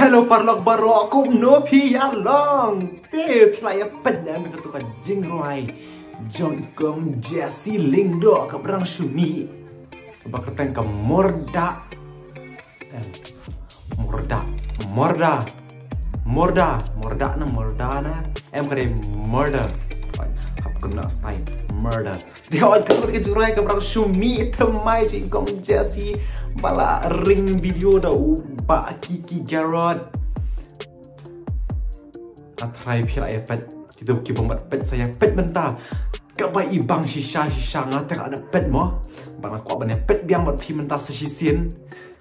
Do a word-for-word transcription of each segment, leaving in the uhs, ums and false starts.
Hello paralok baroh, kumno phi ïa long? Te phi la ïa peit ne em ïa katu ka jingrwai jong i kong Jesse Lyngdoh kaba rang shu mih, kaba kyrteng ka Murda. Em, Murda, Murda, Murda, Murda na Murda na. Em, ka dei Murda. Hap kynnoh style Murda. Te hooid, katu ka jingrwai kaba rang shu mih thymmai jong i kong Jesse ba la ring video da u Bah Kiki Garrod. Nga tharai phi la ïa peit, kito ki bym pat peit sa ïa peit mynta. Kaba i bang shisha shisha, nga te nga la dep peit mo. Bad nga kwah ban ïa peit biang bad phi mynta sa shisien.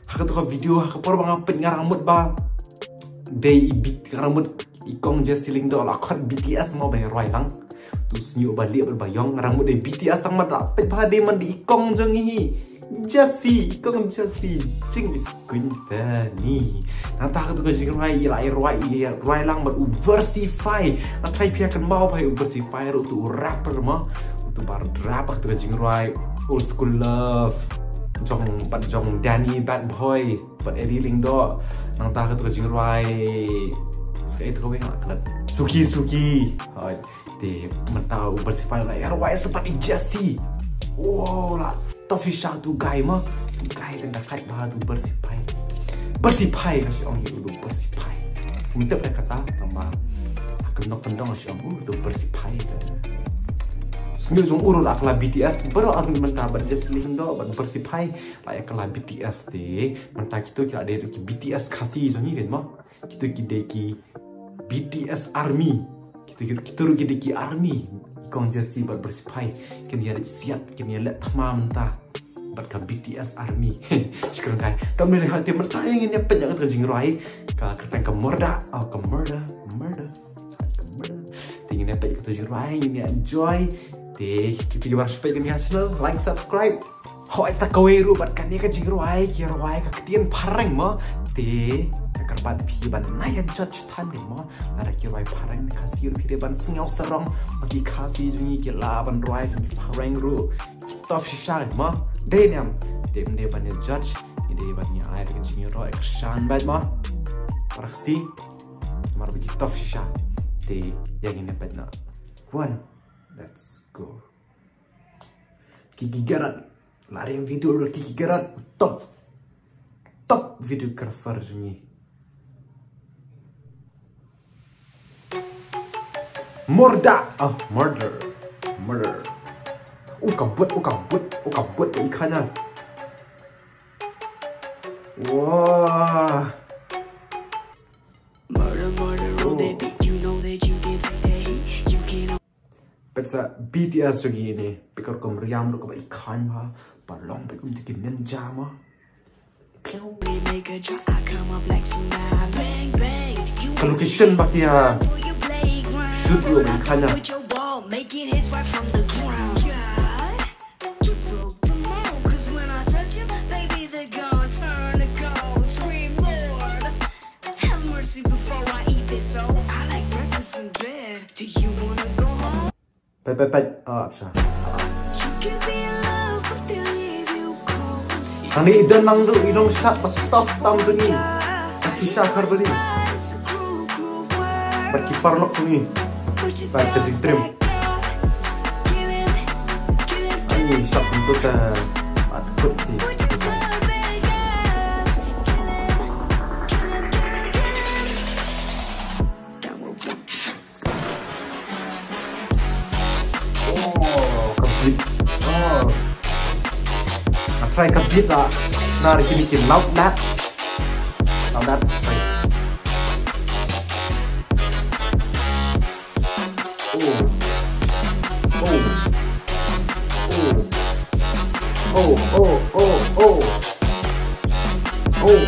Ha katu ka video, ha ka por ba nga peit nga rang mut ba dei i beat, nga rang mut i kong Jesse Lyngdoh la khot B T S mo ban ïa rwai lang. Tu sniuh ba lieh bad ba ïong, nga rang mut dei B T S tang, ma da peit ba dei man dei i kong jong ngi hi, Jesse, i kong Jesse, jing is Quintani. Nangta ha katu ka jingrwai i la ïa rwai, i la ïa rwai lang bad u Versify. Nga tharai phi ïa kynmaw ba u Versify ruh utu u rapper mo, utu ba rap ha katu ka jingrwai Old School Love jong, bad jong Danny Bad Boy bad Eddie Lyngdoh. Nangta ha katu ka jingrwai, sa ïa tu ka weng la klet, Suki Suki. Hooid. Te mynta u Versify la ïa rwai sa bad i Jesse. Wow, la tough shisha tu guy mo. Guy kan da kait bha tu Versify. Versify ka shu ong ïa u Versify. Ym tip da kata tang ba ha ka nok kyndong ka shu ong u tu Versify. Sniuh jong u ruh la kylla B T S. Baroh arngut mynta bad Jesse Lyngdoh bad Versify la ïa kylla B T S te. Mynta kito ki la dei ki B T S Khasi jong ngi kan mo. Kito ki dei ki B T S Army. Kito ki, kito ruh ki dei ki army. I kong Jesse bad Versify kin ïa leit siat, kin ïa leit thma mynta bad ka B T S Army. Shukran kai. Kam ne ha te mynta ïa ngin ïa peit ïa kata ka jingrwai, ka kyrteng ka Murda. Oh, ka Murda, Murda, ka Murda. Te ngin ïa peit ïa kata ka jingrwai, ngin ïa enjoy. Te kito ki ba shu peit ïa ka channel, like, subscribe. Hooid, sa kawei ruh bad kane ka jingrwai, ki rwai ka ktien phareng mo. Te nga kyrpad phi ban nai ïa judge than mo. Lada ki rwai phareng ne Khasi ruh phi dei ban sngew sarong ba ki Khasi jong ngi ki lah ban rwai ki phareng ruh. Ki tough shisha mo. Dei ne em? Te ym dei ban ïa judge, ngi dei ban ïa ai ka jingïaroh ïa kyrshan bad mo. Para Khasi, namar ba ki tough shisha. Te ïa ngin ïa peit noh. One, let's go. Kiki Garrod. La ring video ruh Kiki Garrod. Top, top videographer jong ngi. Murda. Ah, murder. Murder. U ka bud, u ka bud, u ka bud i khana. Wah. Murder, murder, all that beat, you know that you can take the heat. You can Peit sa B T S jong ngi ne, peit ka rukom riam ruh kaba i khaiñ bha, ba long beit kum ki ninja mo. Ka location ba ki ïa shoot ruh ba i khaiñ. Have mercy before I eat this soul. I like breakfast in bed. Do you wanna go home? Peit, peit, peit. Ah, psha. Hangne i don nang ruh i nongshad ba tough tam jong ngi. Ka Fisha Kharbari. Bad ki paralok jong ngi. Bad ka jingtrim. Ai, shad kumto ta. Bad kut ki. Oh, ka beat. Oh. Nga try ka beat la. Nga try kine ki loud laps. Loud laps, try. Oh. Oh. Oh. Oh, oh, oh, oh. Oh.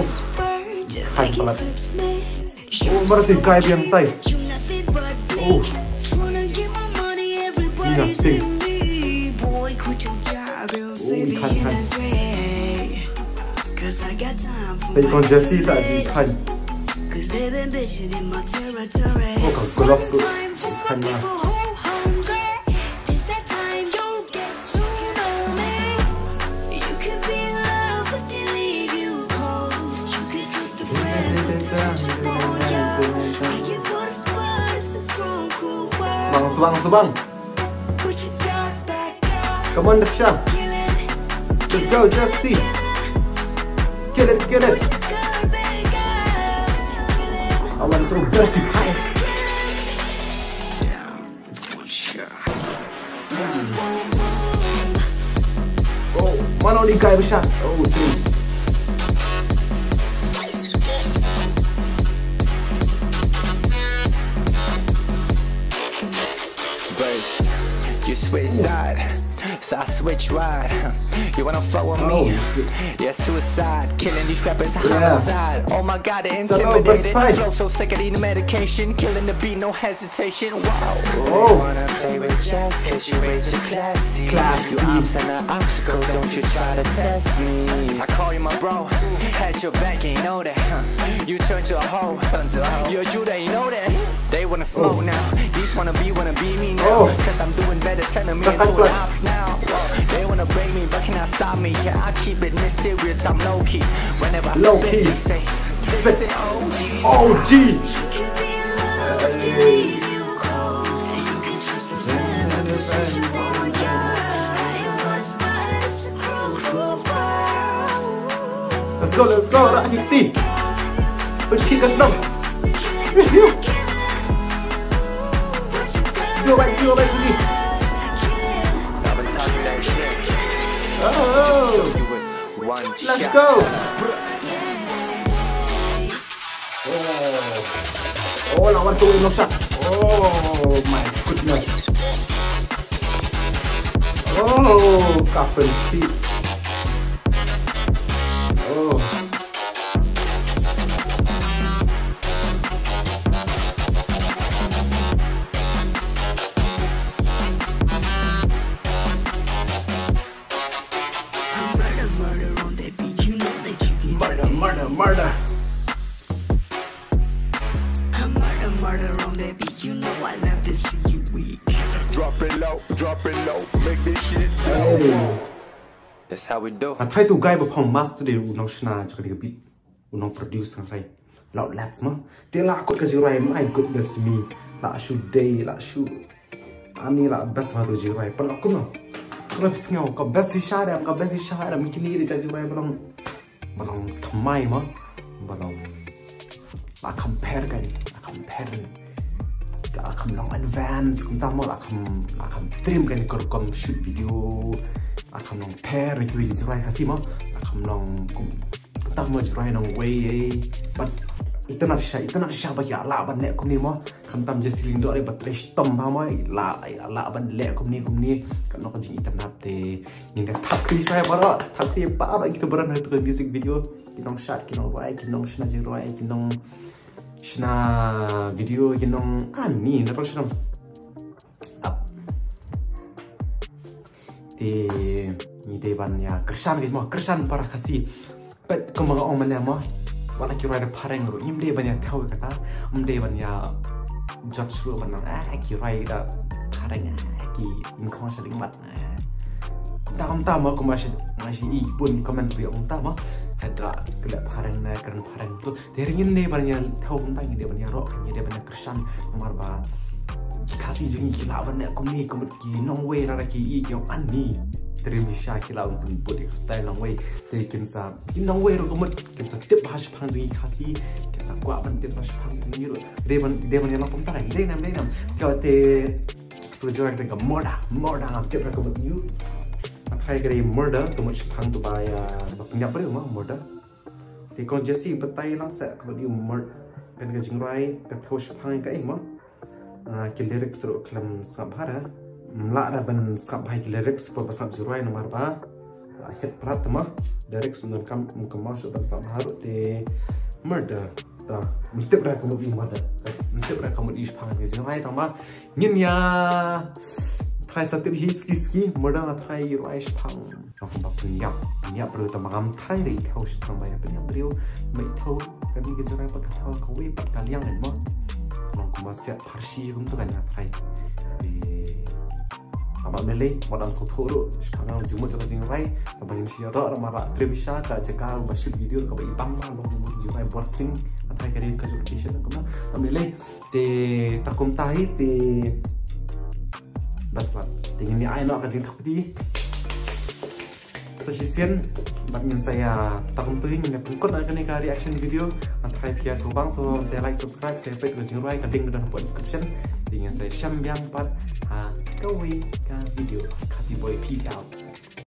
Uff. Khai palat. Oh, mar sing kai biang tai. Oh. Ina sing. Oh, i khai khai. Peit kong Jesse sa i khai. Oh, ka glove tu. I khai ma. This that time you'll get to know me. You could be in love with Swang, swang, swang. Come on, Daksha. Let's go, Jesse. Kill it, kill it. I want some Jesse. Oh, mano ni kai ba shah. Oh, dude. Verse, you switch side, so I switch ride. You wanna fuck with me? Oh, shit. Yeah, suicide, killing these rappers, yeah, homicide. Oh my God, they're intimidated. Flow so sick, I need the medication. Killing the beat, no hesitation. Wow. Oh. Wanna play with chess 'cause you way too classy. Classy. You arms and an obstacle, don't you try to test me. I call you my bro, had your back, you know that. You turn to a hoe, turn to a hoe. You're Judah, you know that. They wanna smoke now. These wanna be, wanna be me now. 'Cause I'm doing better, turning me into an ops now. They wanna break me, but cannot stop me. Yeah, I keep it mysterious, I'm low key. Whenever I spit, they say, they say, O G. O G. Let's go, let's go, rak hiti. Pergi ke dalam. Yo, baik, yo, baik, sini. Oh. Let's go. Oh. Oh, lawan tu Inosak. Oh my goodness. Oh, kapan sih? Oh. Murder, murder, murder. Murder, murder on that beat. You know I love to see you weak. Drop it low, drop it low, make this shit go. That's how we do. Nga try to guy ba phong master de u nongshna jong ka beat. U nongproduce nga try. Loud labs ma. Te la kut ka jingrwai, my goodness me. La shu dei, la shu. Ani la best ma tu jingrwai. Pala kumno. Kumno phi sngew ka best shisha de, ka best shisha de. Kine de ka jingrwai ba long, ba long thymmai ma. Ba long, la compare ka ni, la compare. Ka la kham long advance, kumta mo la kham, la kham trim ka ni ka rukom shoot video. La kham long pher ni kiwei ki jingrwai Khasi mo. La kham long kum, kumta mo jingrwai nongwei. But itynnad shisha, itynnad shisha ba ki lah ban leh kumne mo. Khamtam Jesse Lyngdoh re ba trei shitom ba mo, i lah, i lah ban leh kumne kumne. Kano ka jingitynnad te. Ngin da thap kri shisha baroh, thap kri baroh kito baroh ha kito ka music video. Ki nongshad, ki nongrwai, ki nongshna jingrwai, ki nongshna video, ki nong ani na pal shnong. Ap. Te ngi dei ban ïa kyrshan, ki mo kyrshan para Khasi. Peit kumba nga ong mynne mo, wat la ki rwai da phareng ruh ngim dei ban ïa thew kata. Ngim dei ban ïa judge ruh ban nang, eh, ki rwai da phareng, eh, ki nyngkong sha lyngbat, eh. Kumta kumta mo, kumba shi, nga shi i bun comments ruh kumta mo. Hada ka leh phareng ne kren phareng tu. Te ngin dei ban ïa thew kumta, ngin dei ban ïaroh, ngin dei ban ïa kyrshan. Namar ba ki Khasi jong ngi ki lah ban leh kumne, kumta ki nongwei, lada ki i ki ong ani. Te ngim shisha ki lah ban pynbud ïa ka style nongwei. Te kin sa, ki nongwei ruh ka mut kin sa tip ha shaphang jong ngi Khasi, kin sa kwah ban tip sa shaphang jong ngi ruh. Dei ban, dei ban ïa long kumta, dei nam, dei nam. Te, te, tu jong ka murder, murder ngam tip ruh ka mut ïa u. Nga try ka dei murder, ka mut shaphang tu ba ïa, ba pynïap briew ma, murder. Te kong Jesse batai lang sa ka mut ïa u murder. Kan ka jingrwai, ka thew shaphang ka ei ma. Ah, ki lyrics ruh khlem sngap bha. Ym lah da ban sngap bha ki lyrics, por ba sngap jingrwai namar ba la hit prat ma. Lyrics ym donkam, ym kynmaw shuh ban sngap bha ruh te murder. Ta, ym tip ra ka mut i murder. Ym tip ra ka mut i shaphang ka jingrwai tang ba. Ngin ïa try sa tip hi suki suki, murder nga try rwai shaphang. Nga kumba pynïap, pynïap briew tang ba ngam try re i thew shaphang ba ïa pynïap briew, ba i thew kane ka jingrwai pat ka thew kawei pat ka liang mo. Nga kumba siat pharshi kumta kan ïa try. Te tang ba mynlei, wat dang sngewthuh ruh, shaphang nga jingmut jong ka jingrwai, tang ba ngin shu ïaroh, namar ba trim sha ka jaka ba shoot video kaba i bam ma, long jingmut jingrwai Borsing, nga try ka re ka location kumta. Tang ba mynlei, te ta kumta hi, te Bas bad. Te ngin ïa ai noh ka jingthok kti sa shisien bad ngin sa ïa tang tu ngin ïa pynkut na kane ka reaction video. Ngan try phi ïa sngewbang so sa like, subscribe, sa peit ka jingrwai, ka link ka don hapoh description. Te ngin sa ïa shem biang pat ha kawei ka video. Khasi boy, peace out.